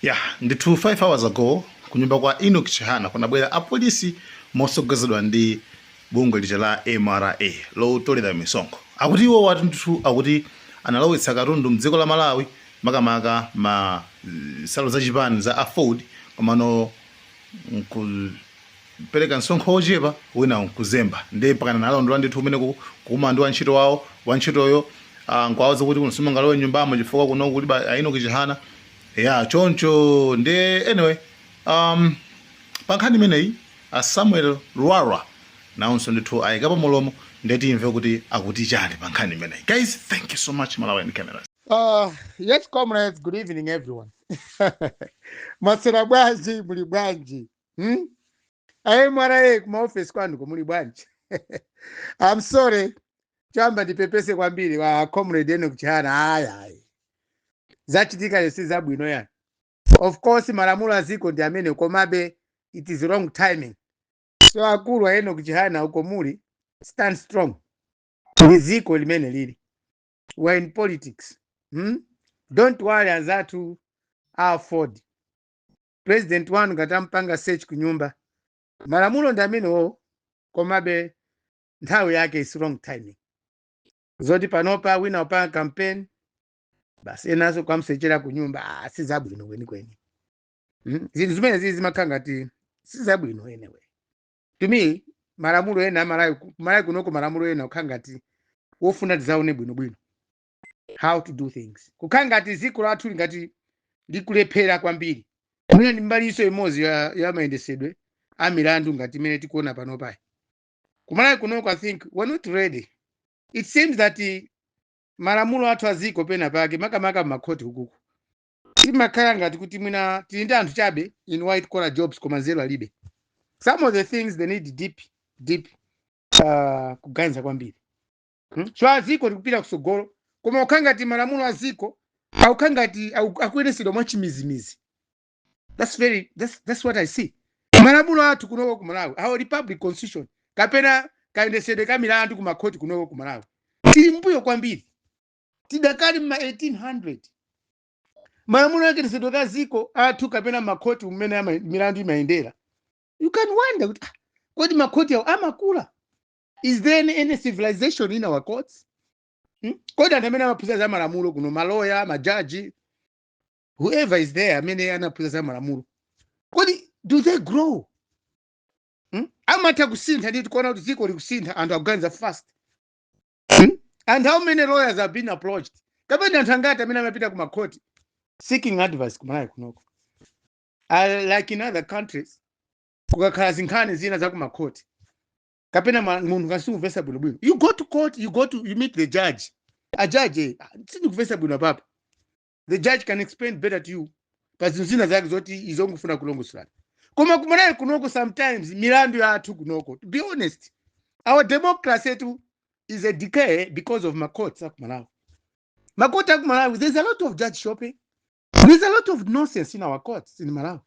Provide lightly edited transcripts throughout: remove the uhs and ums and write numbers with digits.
Ya, ndithu, 5 hours ago kunyumba kwa Enoch Chihana kunabwera apolisi mosogozedwa ndi bungwe lija la MRA lotolera misonkho. Akuti iwo wati ndithu akuti analowetsa katundu mdziko la Malawi, makamaka ma nsalu zachipani za AFORD, komano nkupereka msonkho wochepa, wina nkuzemba. Ndi pakana nalondola ndithu kumene kukumana ndi wantchito wawo. Wantchitoyo nkuwauza kuti kuno simungalowe nyumbamo chifukwa kuno kulibe a Enoch Chihana. Ya, choncho ndi anyway, pa nkhani imeneyi a Samuel Lwara nawonso ndithu ayikapo mulomo. Ndiye timve kuti akuti chani pa nkhani imeneyi. Guys, thank you so much. Malawi Cameras. Yes, comrades, good evening, everyone. Mwaswera bwanji? Muli bwanji? Hmm? A MRA kuma office kwanu muli bwanji? I'm sorry. Chamba ndipepese kwambiri wa comrade Enoch Chihana. Ayi, ayi. Zachitika lesi zabwino yani. Of course malamulo aziko ndi amene, komabe it is wrong timing. So akulu a Enoch Chihana, uko muli, stand strong. Ndi ziko limene lili. We're in politics. Don't worry, anzathu AFORD. President wanu ngati ampanga search kunyumba. Malamulo ndi amenewo, komabe nthawi yake is wrong timing. Zoti panopa wina upanga campaign, basi enanso kwamsechera kunyumba, ah, si zabwino kwenikweni. Zinthu zimene zizi zimakhala ngati si zabwino anyway. To me, malamulo ena Malawi, Malawi kunoko malamulo ena kukhala ngati wofuna tizaone bwinobwino how to do things. Kukhala ngati dziko lathu ngati likulephera kwambiri. Mwina ndi mbaliso imodzi ya mayendesedwe a milandu ngati imene tikuona panopayi. Kumalawi kunoko, I think we're not ready. It seems that malamulo athu aziko pena pake, makamaka m'makhoti ukuku, timakhala ngati kuti mwina tili ndi anthu chabe in white collar jobs, koma nzeru alibe. Some of the things, they need deep, deep kuganiza kwambiri. So aziko tikupita kusogolo, koma ukhala ngati malamulo aziko akukhala ngati akuyeresedwa mwachimizimizi. That's what I see. Malamulo athu kunoko ku Malawi, our republic constitution kapena kayendesedwe ka milandu ku makhoti kunoko ku Malawi, tili mbuyo kwambiri. Tidakali mma 1800. Malamulo ayendesedwe ka ziko athu kapena makhoti umene milandu imayendera, you can wonder kuti, ah, kodi makhoti awo amakula? Is there any civilization in our courts? Kodi anthu amene amaphunzira za malamulo kuno, maloya, majaji, whoever is there amene anaphunzira za malamulo, kodi do they grow? Amatha kusintha ndi tikuona kuti dziko likusintha, anthu akuganiza fast? And how many lawyers have been approached, kapena anthu angati amene amapita ku makhoti seeking advice kumalawi kunoko? Like in other countries, kukakhala zinkhani zina za kumakhoti kapena munthu ngasikumvesa bwinobwino, you go to court, you meet the judge. A judge, sindikuvesa bwino papa. The judge can explain better to you pa zinthu zina zake zoti izongofuna kulongosolana. Koma kumalawi kunoko, sometimes milandu yathu kunoko, to be honest, our democracy yetu is a decay because of macourts akumalawi. Macourt akumalawi, there's a lot of judge shopping, there's a lot of nonsense in our courts in Malawi.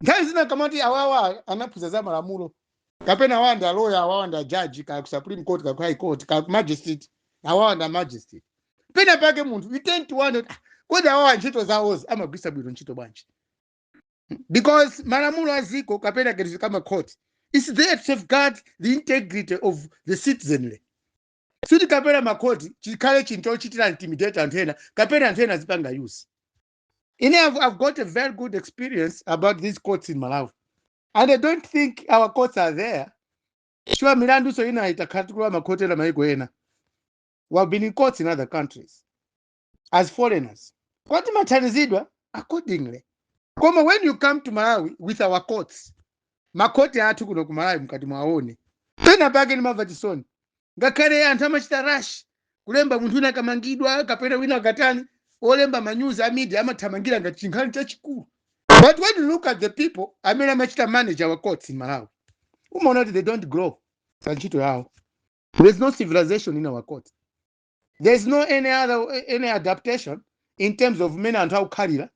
Nthawi zina kamati awawa anaphunzira za malamulo, kapena awawa ndi aloya, awawa ndi ajaji, kaya ku Supreme Court, kaya ku High Court, kaya ku magistrate, awawa ndi magistrate, pena pake munthu you tend to wonder, ah, kodi awawa ntchito zawozi amagwisa bwino ntchito bwanji? Because malamulo aziko kapena kezi kama court is there to safeguard the integrity of the citizenry. Siti kapena makhoti chikhale chinthu chochitira intimidate anthu ena, kapena anthu ena azipanga use. Ine I've got a very good experience about these courts in Malawi, and I don't think our courts are there. Sure, milandu so ina itakhala makhoti ena maiko ena. We have been in courts in other countries as foreigners, kwati mathandizidwa accordingly. Koma when you come to Malawi with our courts, makhoti athu kuno ku Malawi, mkati mwaone, pena pake ndimamva chisoni. Ngakhale anthu amachita rush kulemba munthu wina akamangidwa kapena wina akatani, olemba manyuzi a media amathamangira ngati chinkhani chachikulu. But when you look at the people amene amachita manage our courts in Malawi, umaona kuti they don't grow pa ntchito yawo. There's no civilization in our court. There's no any other, any adaptation in terms of mmene anthu akukhalira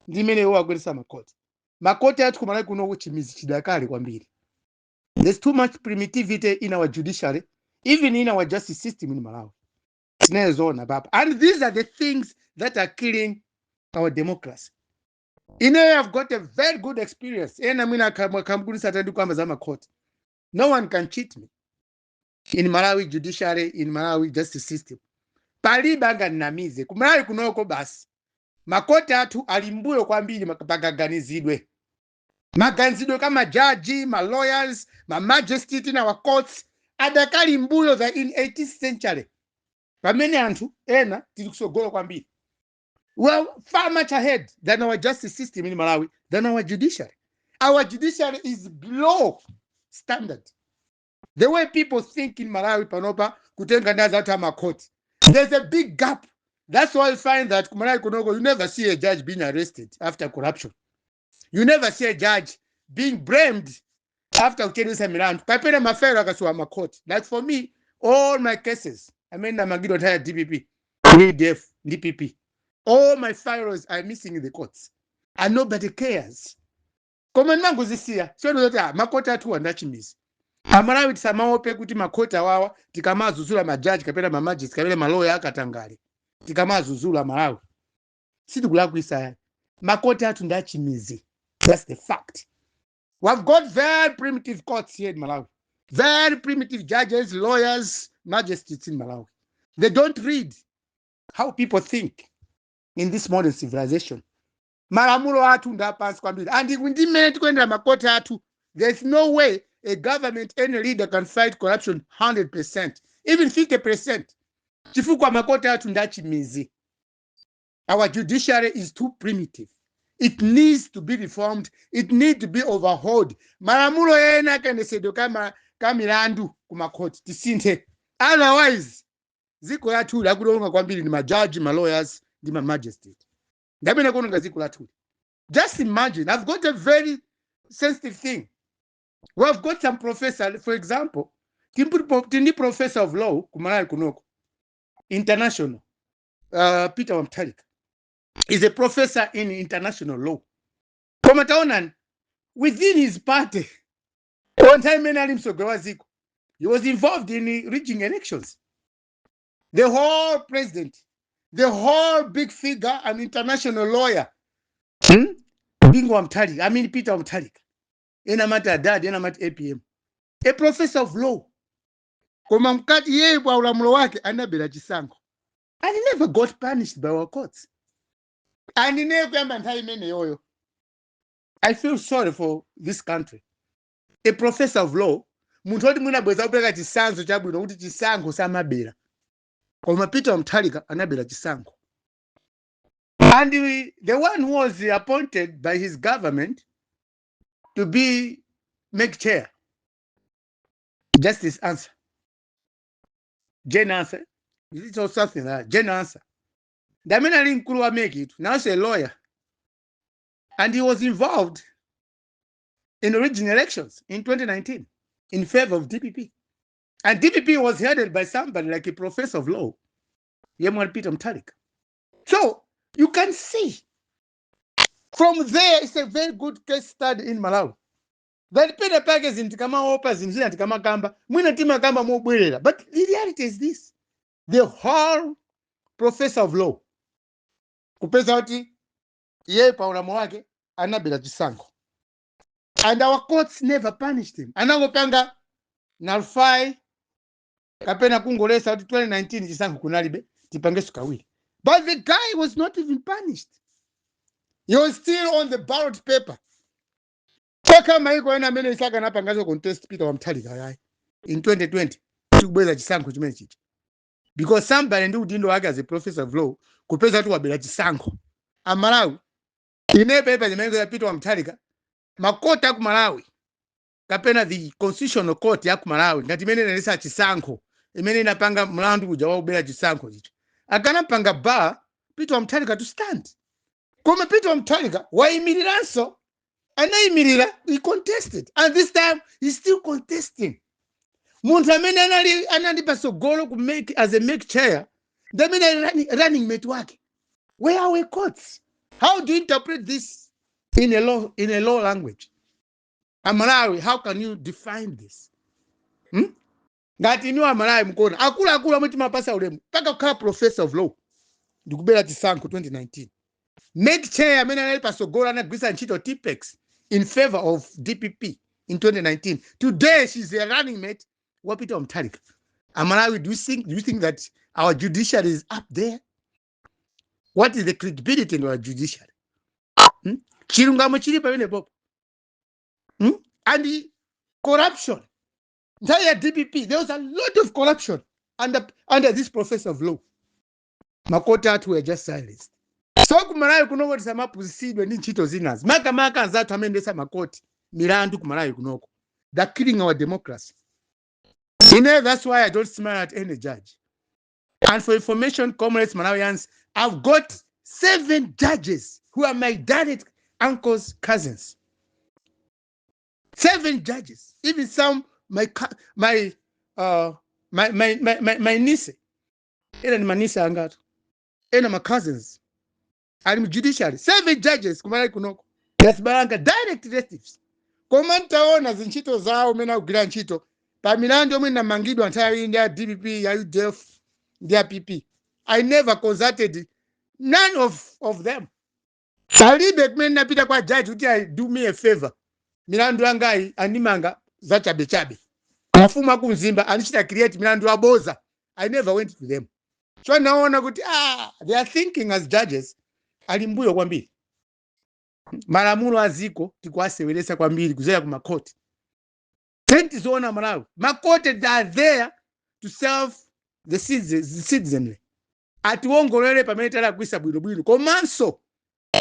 ndi mmene iwo akuyendetsa makhoti. Makhoti athu kumalawi kuno, chimizi chidakale kwambiri. There's too much primitivity in our judiciary, even in our justice system in Malawi. Tinayezona papa, and these are the things that are killing our democracy. Ine have got a very good experience. Ena mwina akamgulisa ndi kwamba za makhoti. No one can cheat me in Malawi judiciary, in Malawi justice system. Palibe anganinamize ku Malawi kunoko. Basi, makoti athu ali mbuyo kwambiri pakaganizidwe, maganizidwe ka majaji, ma lawyers, ma magistrate in our courts adakali mbuyo the in 18th century, pamene anthu ena tili kusogolo kwambiri. Well, far much ahead than our justice system in Malawi, than our judiciary. Our judiciary is below standard. The way people think in Malawi panopa, kutenga ndazi athu amakhoti, there's a big gap. That's why you find that ku Malawi kunoko you never see a judge being arrested after corruption. You never see a judge being blamed after kuchedwesa milandu kapena mafailo akasiwa makhoti. Like for me, all my cases amene namangidwa nthawi ya DPP, UDF ndi PP, all my files are missing in the courts and nobody cares. Koma ndimangozisiya siyoni kuti makoti athu andachimisa. Amalawi, tisamaope kuti makhoti awawa, tikamazuzula majaji kapena mamagistrate kapena maloya akatangale, tikamazuzula Malawi sitikulakwisa yani. Makoti athu ndi achimizi. That's the fact. We've got very primitive courts here in Malawi, very primitive judges, lawyers, magistrates in Malawi. They don't read how people think in this modern civilization. Malamulo athu ndi apansi kwambiri, and ndi mmene tikuyendera makoti athu, there's no way a government, any leader can fight corruption 100%, even 50%, chifukwa makoti athu ndi achimizi. Our judiciary is too primitive. It needs to be reformed. It needs to be overhauled. Malamulo ena akayendesedwe ka milandu kumakhoti tisinthe, otherwise dziko lathu lakulonga kwambiri ndi majaji, ma lawyers ndi ma magistrate ndamene kuononga dziko lathuli. Just imagine, I've got a very sensitive thing. We've got some professor, for example, tindi professor of law kumalawi kunoko, international, Peter wa Mutharika is a professor in international law. Koma taonani, within his party, on nthawi imene ali mtsogoleri wa dziko, he was involved in rigging elections. The whole president, the whole big figure, an international lawyer, Bingu wa Mutharika, I mean Peter wa Mutharika, ena amati adadi, ena amati APM, a professor of law, koma mkati yeye kwa ulamulo wake anabera chisankho and he never got punished by our courts. And ine kuyamba nthawi imeneyoyo, I feel sorry for this country. A professor of law, munthu oti mwina bweza kupereka chisanzo chabwino kuti chisankho samabera, koma Peter Mutharika anabera chisankho. And the one who was appointed by his government to be MEC chair, Justice Ansah, Jane Ansah, it's or something like that, Jane Ansah, ndamene ali mkulu wa MEC itu, now a lawyer, and he was involved in original elections in 2019 in favor of DPP. And DPP was headed by somebody like a professor of law, yemwe Peter Mutharika. So you can see from there, it's a very good case study in Malawi that pena pake zinthu tikamaopa zinthu zina, tikamakamba mwina timakamba mobwerera, but the reality is this: the whole professor of law kupeza kuti iye pa ulamu wake anabera chisankho and our courts never punished him. Anangopanga nullify kapena kungolesa kuti 2019 chisankho kunalibe, tipangenso kawiri. But the guy was not even punished. He was still on the ballot paper. Paka maiko ena amene sakanapangazo contest Peter wa Mutharika yayi in 2020 tikubweza chisankho chimene chicha, because somebody ndi udindo wake as a professor of law kupeza kuti wabera chisankho. Amalawi, ine paper chimene ya Peter wa Mutharika, makoti aku Malawi kapena the Constitutional Court ya ku Malawi ngati imene inalesa chisankho, imene inapanga mlandu kuja wakubera chisankho chicha, akanapanga bar Peter wa Mutharika to stand. Koma Peter wa Mutharika wayimiriranso, anayimirira, he contested, and this time he's still contesting. Munthu amene anali pasogolo ku MEC as a MEC chair ndi amene ali running mate wake. Where are our courts? How do you interpret this in a law language? Amalawi, how can you define this, Ngati inu Amalawi mukuona akuluakulu amwe timapasa ulemu mpaka kukhala professor of law ndikubera chisankho 2019. MEC chair amene anali pasogolo anagwisa ntchito Tipp-Ex in favor of DPP in 2019. Today she's a running mate wa Peter Mutharika. Amalawi, do you think that our judiciary is up there? What is the credibility in our judiciary? Hmm? Chilungamo chili pamene popo? And the corruption, nthawi ya DPP there was a lot of corruption under this professor of law. Makoti athu were just silenced. So kumalawi kunoko tisamaphunzitsidwe ndi ntchito zinazi, makamaka anzathu amene makoti milandu kumalawi kunoko. They're killing our democracy. That's why I don't smile at any judge. And for information, comrades, Malawians, I've got seven judges who are my direct uncles, cousins. Seven judges, even some my my my my, my niece. Ena ni manise angatu, ena my cousins ali mu judiciary. Seven judges kumalawi kunoko, yasibalanga direct relatives. Koma ntaona zintchito zawo mene akugwira ntchito pa milandu yomwe inamangidwa nthawi ndi ya DPP, ya UDF ndi ya PP, I never consulted none of them. Palibe kumene napita kwa judge kuti I do me a favor, milandu yangayi andimanga zachabechabe, mafumu akumzimba andichita create milandu yaboza. I never went to them. So naona kuti they are thinking as judges ali mbuyo kwambiri. Malamulo aziko tikuwaseweresa kwambiri kuzera ku makoti. Tentizoona Malawi, makoti, they are there to serve the citizenry. Atiwongolere pamene talakwisa bwinobwino, komanso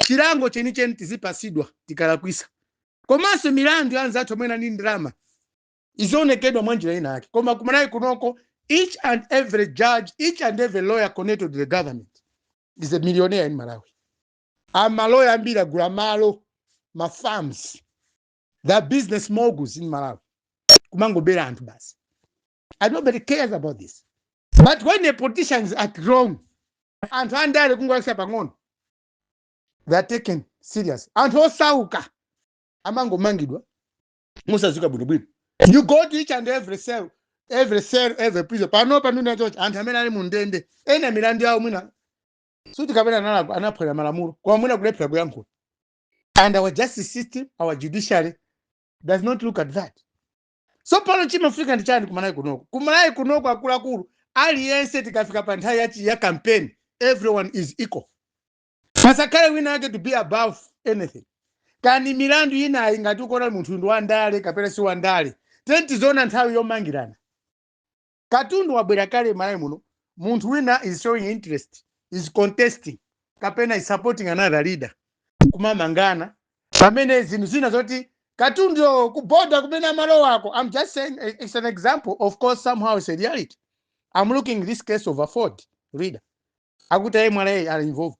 chilango chenicheni tizipasidwa tikalakwisa, komanso milandu ya anzathu amene ani ndalama izionekedwa mwa njira ina yake. Koma kumalawi kunoko, each and every judge, each and every lawyer connected to the government is a millionaire in Malawi. Amaloya ambiri agula malo, ma farms. The business moguls in Malawi kumangobera anthu basi, and nobody cares about this. But when the politicians act wrong, anthu andale kungolakisa pang'ono, they are taken serious. Anthu osauka amangomangidwa musazuka bwinobwino. You go to each and every cell, every cell, every prison pano panuna chochi, anthu amene ali mu ndende, ena milandu yawo mwina suti kapena anaphwanya malamulo, koma mwina kulephera kuyankhula. And our justice system, our judiciary does not look at that. So pano chimafika ndi chani kumalawi kunoko? Kumalawi kunoko, akuluakulu, aliyense tikafika pa nthawi ya campaign, everyone is equal. Pasakhale wina ake to be above anything. Kani milandu inayi, ngati ukuona munthu ndi wandale kapena si wandale, tentizoona nthawi yomangirana katundu wabwera kale Malawi muno, munthu wina is showing interest, is contesting kapena is supporting another leader, kumamangana pamene zinthu zina zoti katundu kuboda kumene amalowako. I'm just saying, it's an example. Of course, somehow it's a reality. I'm looking this case of AFORD leader, akuti MRA are involved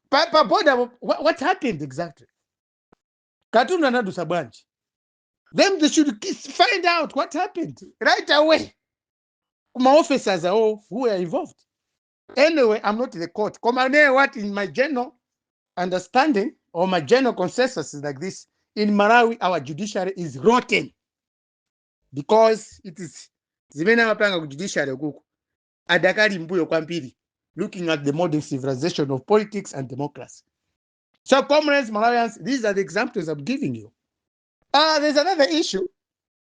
pa border. What happened exactly? Katundu anadusa bwanji? Them, they should find out what happened right away kuma officers awo who were involved. Anyway, I'm not the court. Koma ne what in my general understanding or my general consensus is like this: in Malawi, our judiciary is rotten because it is zimene amapanga ku judiciary kuku adakali mbuyo kwambiri, looking at the modern civilization of politics and democracy. So comrades, Malawians, these are the examples I'm giving you. There's another issue.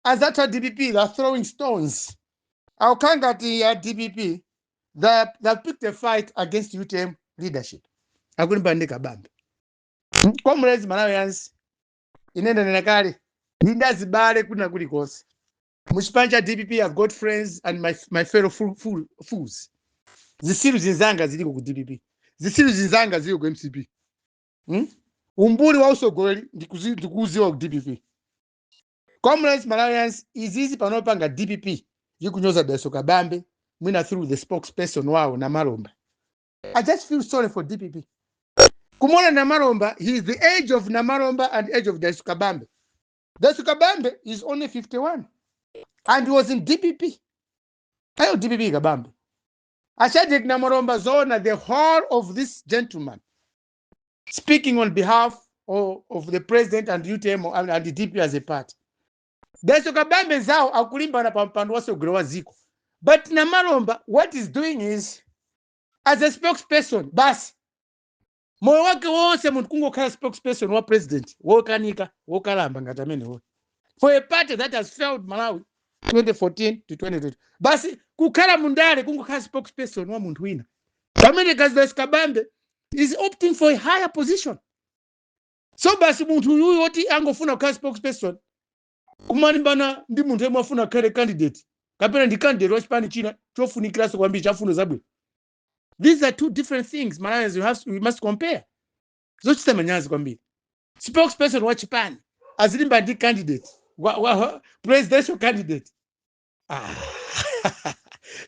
As that DPP, they're throwing stones. Aukangati ya DPP, they picked a fight against UTM leadership, akulimba ndi Kabambe. Comrades, Malawians, ine ndanena kale, ndindazibale kuna kulikonse muchipani cha DPP. I've got friends and my fellow fools. Zisilu zinzanga ziliko ku DPP, zisilu zinzanga ziliko ku MCP. Umbuli wa usogoleri ndikuuziwa ku DPP. Comrades, Malawians, izizi panopanga DPP yikunyoza Dalitso Kabambe mwina through the spokesperson wawo Namalomba. I just feel sorry for DPP kumona Namalomba. He is the age of Namalomba and age of Dalitso Kabambe. Dalitso Kabambe is only 51 and he was in DPP. Ayo DPP Kabambe a Shadric Namalomba zona, the whole of this gentleman speaking on behalf of the president and UTM and the DP as a party. Dalitso Kabambe zawo akulimbana pa mpando wasogolo wa ziko, but Namalomba, what is doing is as a spokesperson basi. Moyo wake wonse munthu kungokhala spokesperson wa president wokanika, wokalamba ngati amenewo, for a party that has failed Malawi 2014 to 2020. Basi kukhala mundale kungokhala spokesperson wa munthu wina, pamene Dalitso Kabambe is opting for a higher position. So basi munthu uyuyu woti angofuna kukhala spokesperson kumalimbana ndi munthu yemwe afuna akhale candidate kapena ndi candidate wa chipani china chofunikiranso kwambiri, chafuno zabwino. These are two different things, Malawians. We must compare. Zochita manyazi kwambiri. Spokesperson wa chipani azilimba ndi candidate wa presidential candidate. Ah.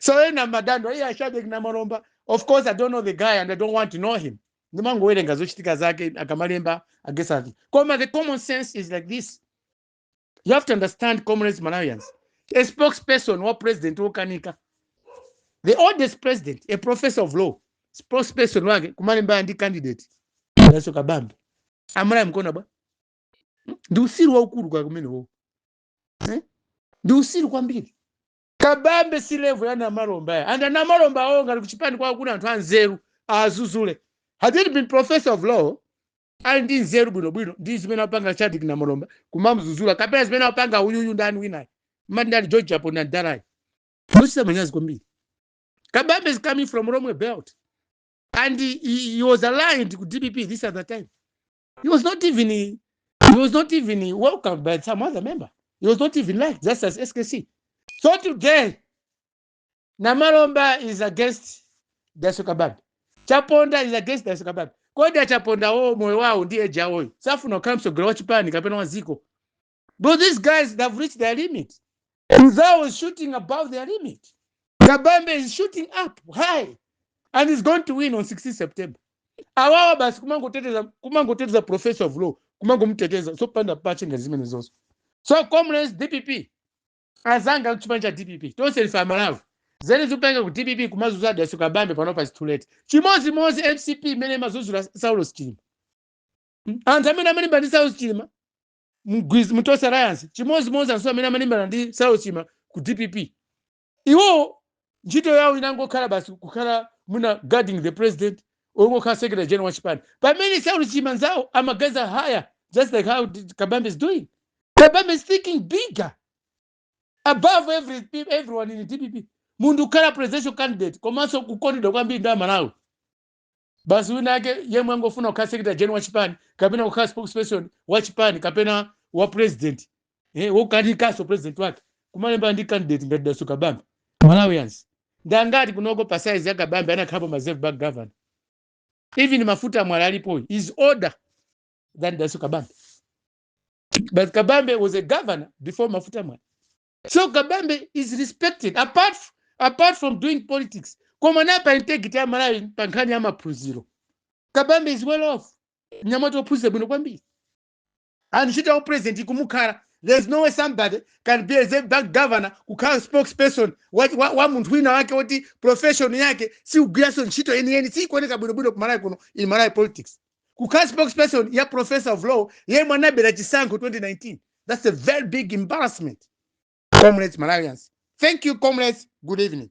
So ena madando iye a Shadreck Namalomba, of course I don't know the guy and I don't want to know him. Ndimangowerenga zochitika zake akamalemba agesati. Koma the common sense is like this: you have to understand, comrades, Malawians, a spokesperson wa president wokanika, the oldest president, a professor of law, spokesperson wake kumalemba ndi candidate Dalitso Kabambe. Amalawi, mkona bwa? Ndi usiru waukulu kwa kumenewo, eh? Ndi usiru kwambiri. Kabambe si level ya Namalomba ya. And Namalomba awo ngati kuchipani kwawo kuna anthu anzeru, azuzule. Had it been professor of law ali ndi nzeru bwinobwino, ndi zimene apanga Shadreck Namalomba kumamuzuzula kapena zimene apanga uyuyu, ndani winayi, mmati ndali George Chaponda ndalayi, zochita manyazi kwambiri. Kabambe is coming from Lomwe Belt and he was aligned to DPP. This other time he was not even welcomed by some other member. He was not even liked, just as SKC. So today Namalomba is against Dalitso Kabambe, Chaponda is against Dalitso Kabambe. Kodi aChaponda wo moyo wawo ndi eja oyo safuna kukhala mtsogoleri wa chipani kapena wa ziko? But these guys, they've reached their limit. Nzawo is shooting above their limit. Kabambe is shooting up high and is going to win on 16 September. Awawa basi kumangoteteza professor of law, kumangomuteteza sopanda pache ngati zimene zonso. So comrades, DPP azanga, kuchipani cha DPP, tonse ife Amalawi, zene zikupenga ku DPP kumazuzula Dalitso Kabambe panopa is too late. Chimozimozi MCP imene imazuzula Saulos Chilima. Anthu amene amalimba ndi Saulos Chilima mu Tonse Alliance, chimozimozi anthu amene amalimbana ndi Saulos Chilima ku DPP, iwo ntchito yawo inangokhala basi kukhala muna guarding the president, ongokhala secretary general wa chipani, pamene Saulos Chilima nzawo amagaza higher, just like how Kabambe is doing. Kabambe is thinking bigger, above everyone in DPP. Munthu kukhala presidential candidate komanso kukondedwa kwambiri ndi Amalawi, basi wina ake yemwe angofuna kukhala secretary general wa chipani kapena kukhala spokesperson wa chipani kapena wa president, wokanikanso president wake, kumalemba ndi candidate ngati Dalitso Kabambe. Malawians, ndangati kunoko pa size ya Kabambe anakhalapo ma Reserve Bank governor? Even Mafuta Mwala alipo is older than Dalitso Kabambe, but Kabambe was a governor before Mafuta Mwala. So Kabambe is respected apart from doing politics. Koma na pa integrity ya Malawi, pa nkhani ya maphunziro, Kabambe is well off. Mnyamata ophunzira bwino kwambiri and ntchito ya president ikumukhala. There's no way somebody can be a Reserve Bank governor, kukhala spokesperson wa munthu wina wake woti profession yake sikugwiranso ntchito yeniyeni, sikuoneka bwinobwino ku Malawi kuno in Malawi politics. Kukhala spokesperson ya professor of law yemwe anabera chisankho 2019, that's a very big embarrassment, comrades, Malawians. Thank you, comrades. Good evening.